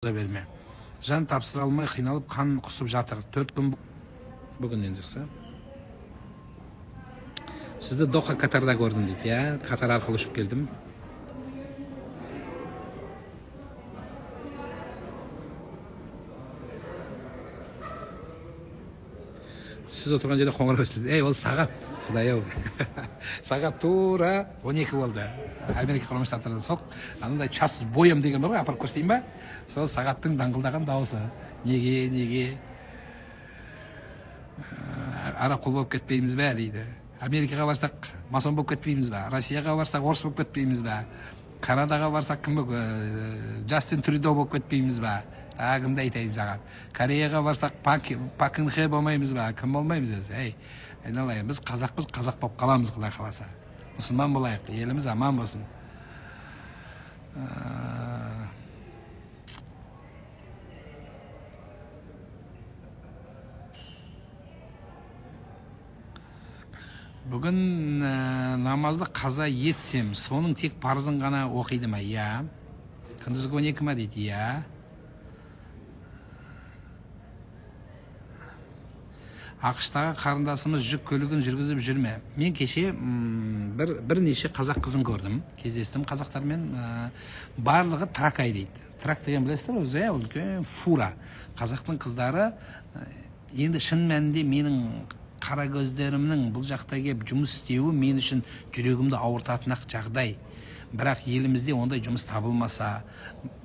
Берме. Жан тапсыра алмай қиналып қан құсып жатыр. 4 күн бүгіннен жақсы. Сізді Доха Катарда көрдім дейді. Иә, Катар арқылы ұшып келдім. Сіз отырған жерде қоңырау естілді. Ей, ол сағат, құдай-ау. Сағат тура 12 болды. Америка Құрама Штаттарында сол анандай час с боем деген бар ғой, апарып көрсетейін ба? Сол сағаттың даңғылдаған дауысы. Неге? Араб құл болып кетпейміз бе дейді. Америкаға барсақ масон болып кетпейміз бе? Россияға барсақ орыс болып кетпейміз бе? Канадаға барсақ кім болып, Джастин Трюдо болып кетпейміз бе? Тағы кімді айтайын саған? Кореяға барсақ Пак Кын Хе болмаймыз ба? Кім болмаймыз өзі? Ей, айналайын, біз қазақпыз, қазақ болып қаламыз, Құдай қаласа. Мұсылман болайық, еліміз аман болсын. Бүгін намазды қаза етсем, соның тек парызын ғана оқиды ма? Иә. Күндізгі 12 ма дейді? Иә. АҚШ-тағы қарындасымыз жүк көлігін жүргізіп жүрме? Мен кеше бірнеше қазақ қызын көрдім, кездестім қазақтармен. Барлығы трак айдайды. Трак деген білесіздер өзі, ол үлкен фура. Қазақтың қыздары енді шын мәнінде менің қара көздерімнің бұл жақта келіп жұмыс істеуі мен үшін жүрегімді ауыртатын ақ жағдай. Бірақ елімізде ондай жұмыс табылмаса,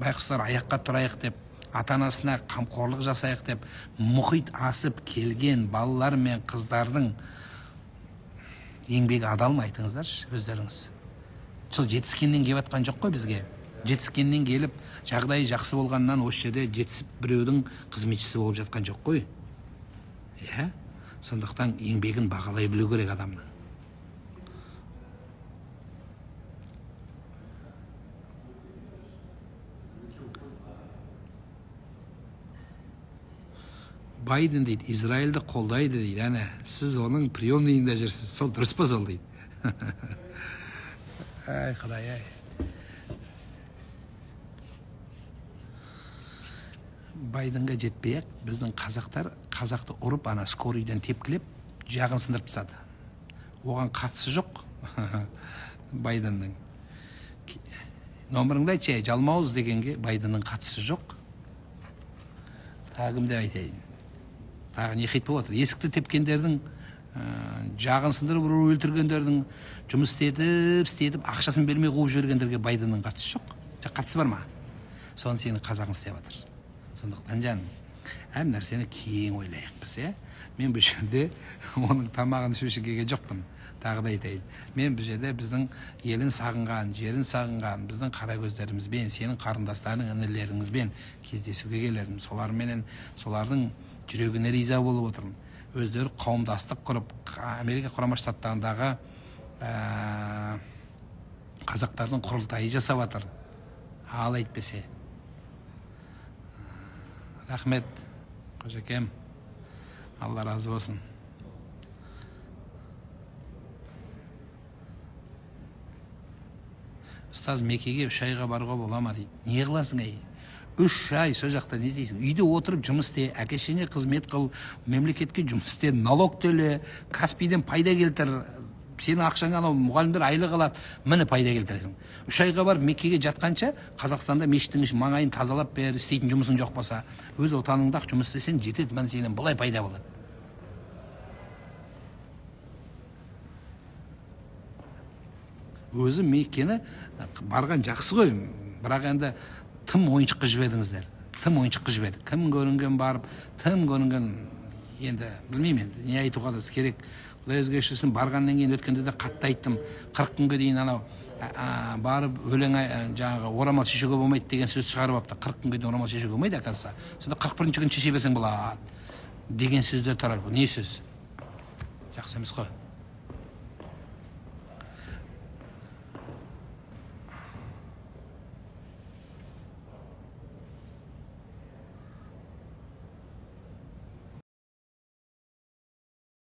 байқұстар аяққа тұрайық деп, ата-анасына қамқорлық жасайық деп мұхит асып келген балалар мен қыздардың еңбегі адал ма, айтыңыздаршы өздеріңіз. Сол жетіскеннен келіп жатқан жоқ қой бізге. Жетіскеннен келіп, жағдайы жақсы болғаннан осы жерде жетісіп біреудің қызметшісі болып жатқан жоқ қой. Иә? Сондықтан еңбегін бағалай білу керек адамның. Байден дейді, Израильді қолдайды дейді. Әне, сіз оның приемныйында жүрсіз. Сол дұрыс па сол дейді. Ай, Құдай, ай. Байденге жетпей-ақ, біздің қазақтар қазақты ұрып, ана скорыйдан тепкілеп, жағын сындырып тастады. Оған қатысы жоқ Байденнің. Номеріңді айтшы, жалмауыз дегенге Байденнің қатысы жоқ. Тағы кімді айтайын? Тағы не хит болып отыр? Есікті тепкендердің, жағын сындырып ұрып өлтіргендердің, жұмыс істетіп, ақшасын бермей қуып жібергендерге Байденнің қатысы жоқ. Қатысы бар ма? Соны сенің қазағың істеп жатыр. Сондықтан жаным, әр нәрсені кең ойлайық біз, иә? Мен бұл жерде оның тамағын ішу үшін келген жоқпын. Тағы да айтайын. Мен бұл жерде біздің елін сағынған, жерін сағынған, біздің қара көздерімізбен, сенің қарындастарың, інілеріңізбен кездесуге келермін. Соларменен, солардың жүрегіне риза болып отырмын. Өздері қауымдастық құрып, Америка Құрама Штаттарындағы қазақтардың құрылтайы жасап жатыр. Ал әйтпесе. Рахмет, қожекем. Алла разы болсын. Ұстаз, Меккеге 3 айға баруға бола ма дейді. Не қыласың, ей? 3 ай сол жақта не істейсің? Үйде отырып жұмыс істе, әке-шешеңе қызмет қыл, мемлекетке жұмыс істе, налог төле, Каспийден пайда келтір. Сенің ақшаңа анау мұғалімдер айлық алады, міне пайда келтіресің. 3 айға барып Меккеге жатқанша, Қазақстанда мешіттің ішін маңайын тазалап бер, істейтін жұмысың жоқ болса, өз отаныңда жұмыс істесең жетеді, міне сенен былай пайда болады. Өзі Меккені барған жақсы ғой, бірақ енді тым ойыншыққа жібердіңіздер. Тым ойыншыққа жіберді. Кім көрінген барып, тым көрінген, енді білмеймін енді, не айтуға да керек. Құдай өзге шүрсін, барғаннан кейін өткенде де қатты айттым. 40 күнге дейін анау барып өлең жаңағы орамал шешуге болмайды деген сөз шығарып алыпты. 40 күнге дейін орамал шешуге болмайды, оказывается. Сонда 41 күн шеше берсең болады деген сөздер таралып. Не сөз? Жақсы емес қой.